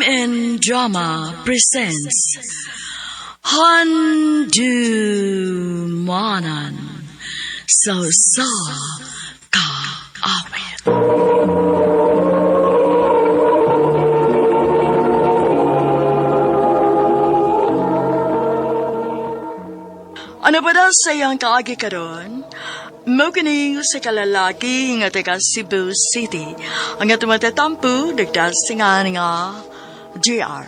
MN Drama presents Handumanan sa Usa Ka Awit. Ano ba daw sa iyang kaagi karon? Mao kining sa kalalaki nga taga Cebu City. Ang atong matatampo, nagdasingan nga JR.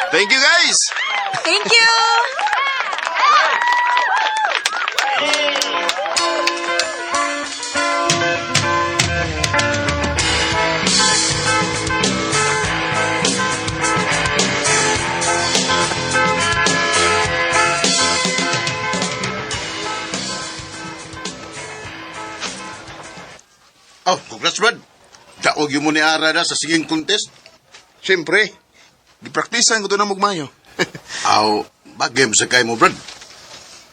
Thank you, guys! Thank you! Oh, congrats, Brad. Daog yung mo ni Ara na sa singing contest. Siyempre, gipraktisan ko to na mugmayo. Aw, bagay mo sa kay mo, Brad.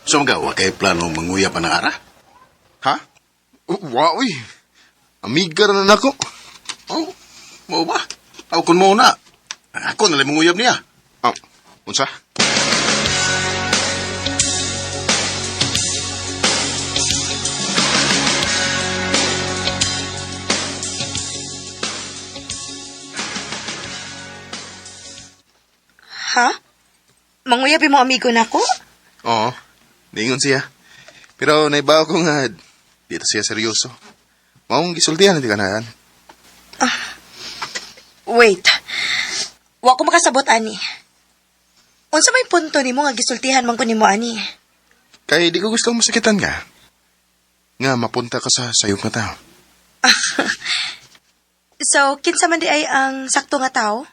So, magawa kay plano manguya pa ng Ara? Ha? Wow, uy. Amiga na nako. Oh, mo ba? Aw, kun mo na. Ako na lang manguyab niya. Oh, unsa? Ha? Manguyabi mo amigo na ko? Oo, niingon siya. Pero naibaw ko nga, dito siya seryoso. Maong gisultihan, hindi ka na yan. Wait. Wa ko makasabot ani. Unsa may punto nimo nga gisultihan man ko nimo ani? Kay di ko gusto masakitan ka. Nga, mapunta ka sa sayop nga tao. So, kinsa man di ay ang sakto nga tao?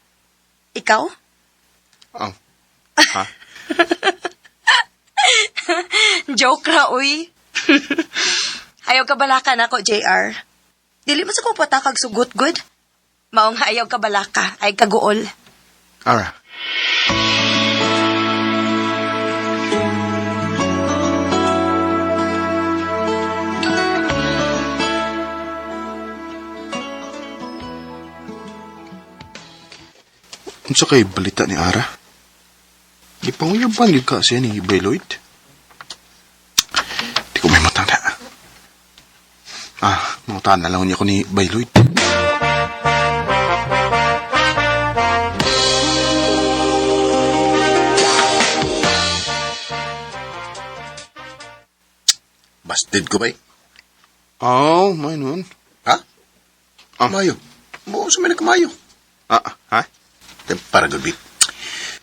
Ikaw? Oh. Ha? Joke ra, uy. Ayaw ka balaka nako, JR. Dili mo sa kong patakag sugot, good. Maong ayaw ka balaka, ay kaguol. Ara. Unsa kay balita ni Ara? Gipanguyaban gyud ka siya ni Bayloid? Di ko may matanda. Ah, mangutan na lang niya ko ni Bayloid. Busted ko ba eh? Oh, may nun. Ha? Ah. Mayo. Mo sa may nagkamayo. Ah, ha? Eh, para good bit.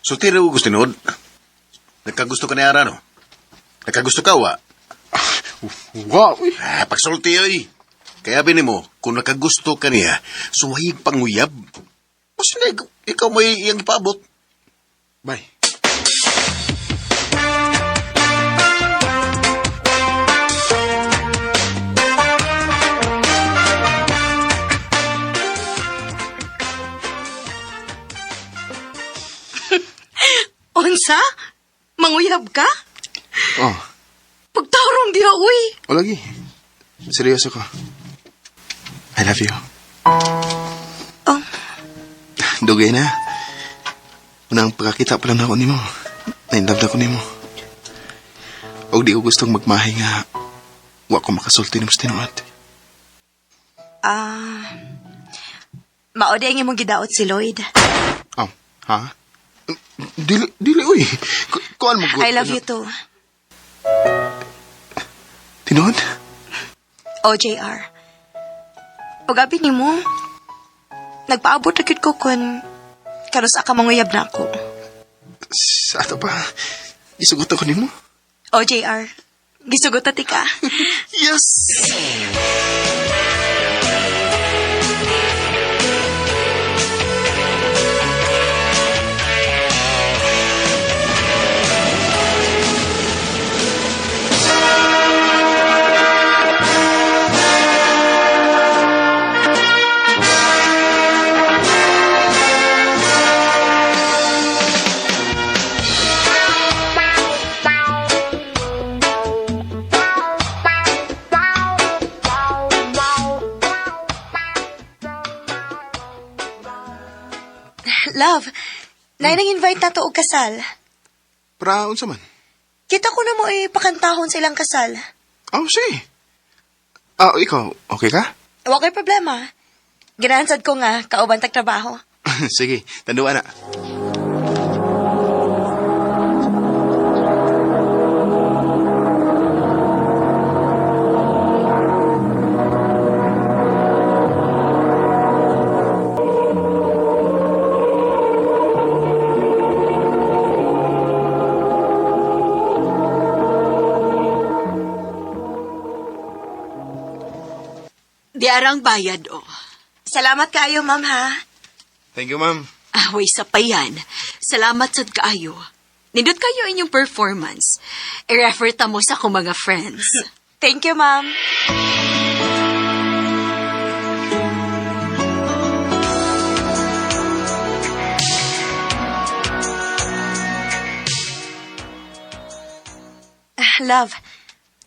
So, tira ko gusto noon. Nagkagusto ka ni Ara, no? Nagkagusto ka, wa? Wow, uy. Ah, pagsulti, oy. Kaya bini mo, kung nakagusto ka niya, suwayig panguyab. Mas na, ikaw may iyang ipaabot. Bye. Unsa? Manguyab ka? Oh, Pagtarong diha, uy. o lagi. Seryoso ko. I love you. Oh, Dugay na. Unang pagkakita pa lang ako nimo. Na-inlove na ko nimo. Og di ko gustong magmahay nga wa ko makasulti nimo sa tinuod. ah. Mao di ang imong gidaot si Lloyd. Oh, ha? Dili, dili, uy. Kuan mo good. I love you too. Tinuod? O, JR. O gabi nimo, nagpaabot na gyud ko kun karon sa ka manguyab na ako. Sa ato pa, isugot ako nimo. O, JR. Gisugot na ti ka. Yes! Love, naay nang-invite na to og kasal. Para unsa man? Kita ko na mo ipakantahon sa ilang kasal. Oh, sige. Ah, ikaw, okay ka? Wa kay problema. Ganahan sad ko nga kauban tag trabaho. Sige, tanduan na. Di arang bayad, oh. Salamat kaayo, ma'am, ha. Thank you, ma'am. Away sa payan. Salamat sad kaayo. Nindot kayo inyong performance. I-refer ta mo sa akong mga friends. Thank you, ma'am. Ah, love,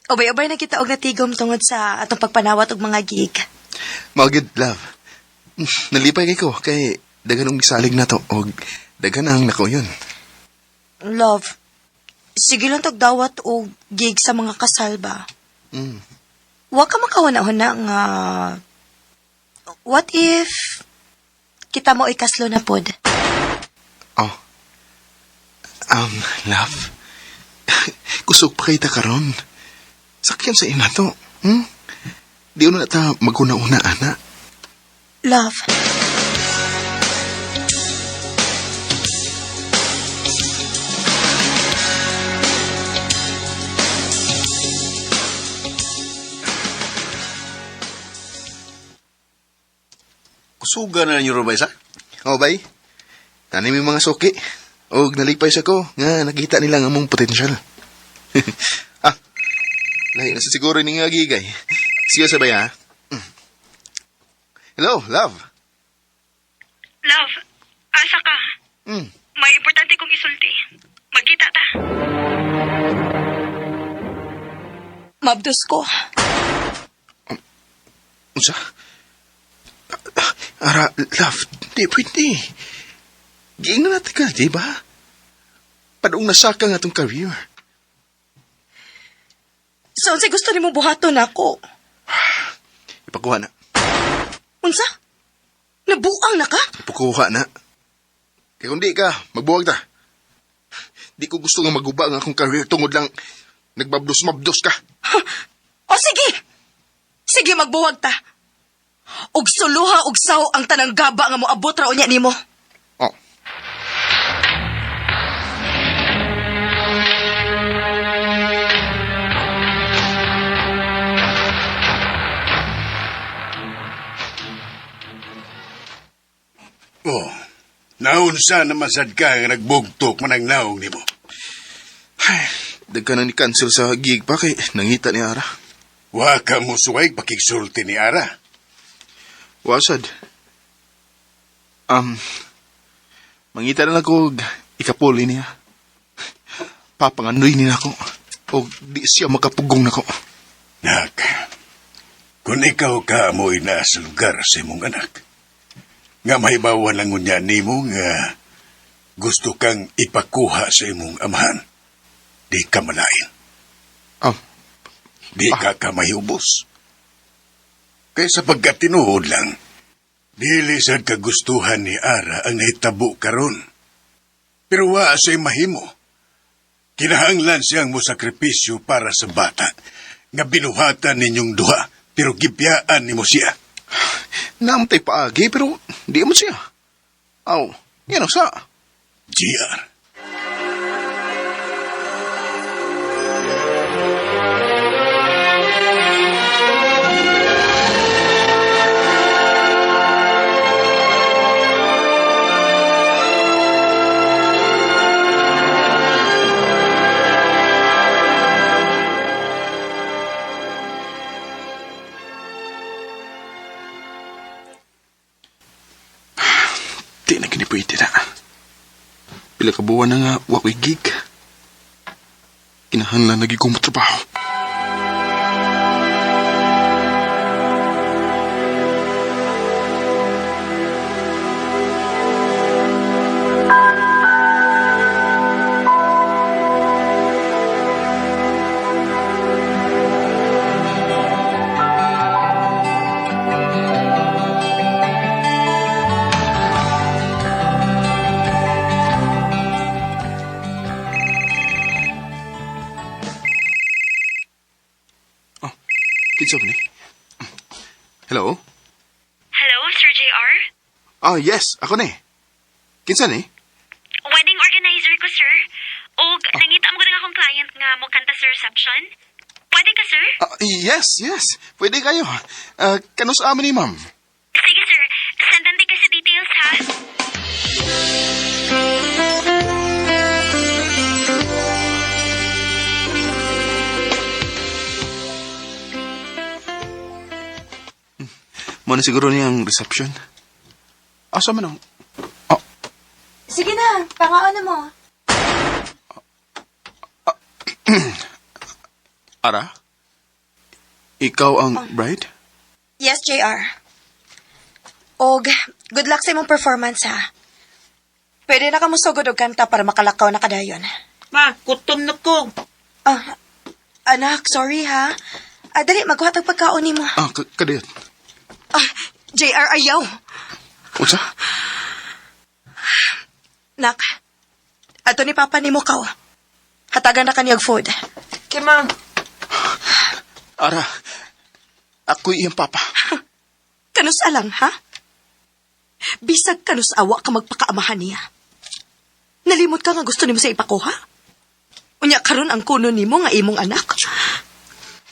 ubay-ubay na kita og natigom tungod sa atong pagpanawat og mga gig. Mao gyud, love. Nalipay kay ko kay daghan og gisalig na to og daghan ang nakauyon. Love, sige lang tagdawat og gig sa mga kasal ba? Mm. Wa ka makahuna-huna nga what if kita mo ikaslo na pod? Oh. Love. Kusog pa kita karon. Sakyan sa ina to. Hmm? Di una ta maguna-una, ana. Love. Kusuga na ninyo Rubaysa? Oh, bay. Tanim yung mga suki. Og nalipay sa ko nga nakita nila ang among potensyal. Ah, lahi na sa siguro ni nga gigay. Siya sabay ha. Mm. Hello, love. Love, asa ka? Mm. May importante kong isulti. Magkita ta. Mabdos ko. Unsa? Ara, love, di pwede. Giingnan natin ka, di ba? Padung nasaka nga atong career. So, unsay gusto nimo buhaton nako? Ipakuha na. Unsa? Nabuang na ka? Ipakuha na. Kaya kung di ka, magbuwag ta. Di ko gusto nga maguba ang akong career tungod lang nagbabdos-mabdos ka. O sige! Sige, magbuwag ta. Og suluha og saw ang tanang gaba nga moabot ra unya nimo. Oh. Oh, naunsa naman sad ka nga nagbugtok man ang naong nimo. Ay, dagka na ni cancel sa gig pa kay nangita ni Ara. Wa ka mo suway pakigsulti ni Ara. Wasad. Mangita na lang ko og ikapuli niya. Papangandoy niya ako. Og di siya makapugong nako. Nak, kung ikaw ka mo'y nasa lugar sa imong anak, nga mahibawan lang unya nimo nga gusto kang ipakuha sa imong amahan, di ka malain. Oh, Di ka kamahubos. Kaysa pagkatinuod lang, dili sad kagustuhan ni Ara ang nahitabo karon. Pero wa siya'y mahimo. Kinahanglan siyang mosakripisyo para sa bata nga binuhatan ninyong duha, pero gibiyaan nimo siya. Naamtay paagi pero di mo siya. Aw, yan ang sa. GR. Di na kini pwede na. Pila ka buwan na nga wa ko'y gig. Kinahanglan lagi kong trabaho. Kinsa man ni? Hello? Hello, Sir JR? Ah, yes, ako ni. Kinsa ni? Wedding organizer ko, sir. Og nangita mo ko akong client nga mo kanta sa reception. Pwede ka, sir? Ah, yes, yes. Pwede kayo. Ah, kanus amin ni, ma'am? Sige, sir. Sendan di ka sa details, ha? Mo na siguro niyang reception. Asa man ang... Ah, Sige na, pangaon na mo. Ara? Ikaw ang bride? Yes, JR. Og, good luck sa imong performance, ha? Pwede na ka musugod og kanta para makalakaw na kadayon. Ma, gutom na ko. Ah, anak, sorry ha. Ah, dali, magkuha tag pagkaon nimo. Ah, kadiyot. Ah, JR, ayaw. Unsa? Nak, ato ni Papa nimo kaw. Hatagan na kaniyag food. Kay ma, Ara, ako'y iyang papa. Kanus alang, ha? Bisag kanus awa ka magpakaamahan niya. Nalimot ka nga gusto nimo sa ipakuha? Unya karon ang kuno nimo nga imong anak.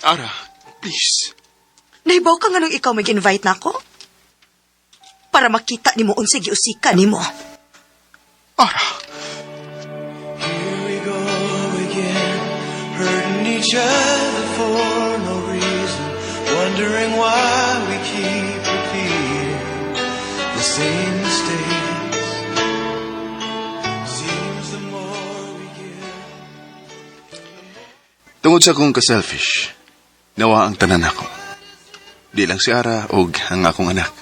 Ara, please. Nahibaw ka nga nung ikaw mag-invite na ako? Para makita nimo unsay giusika nimo. Ara. Here we go again, hurting each other for no reason, wondering why we keep repeating the same mistakes. Seems the more we give. Tungod sa akong ka-selfish, nawa ang tanan ako. Di lang si Ara og ang akong anak.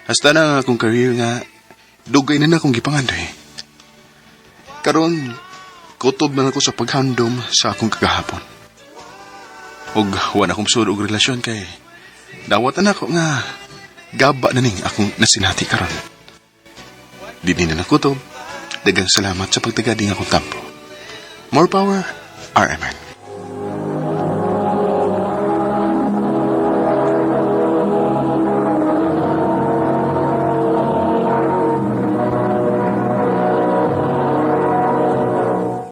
Hasta na ang akong career nga dugay na na akong gipangandoy. Karon, kutob na ako sa paghandom sa akong kagahapon. Og wa na akong sud og relasyon kay dawat na nako nga gaba na ning akong nasinati karon. Di ni na nakutob. Dagang salamat sa pagtagading akong tampo. More power, RMN.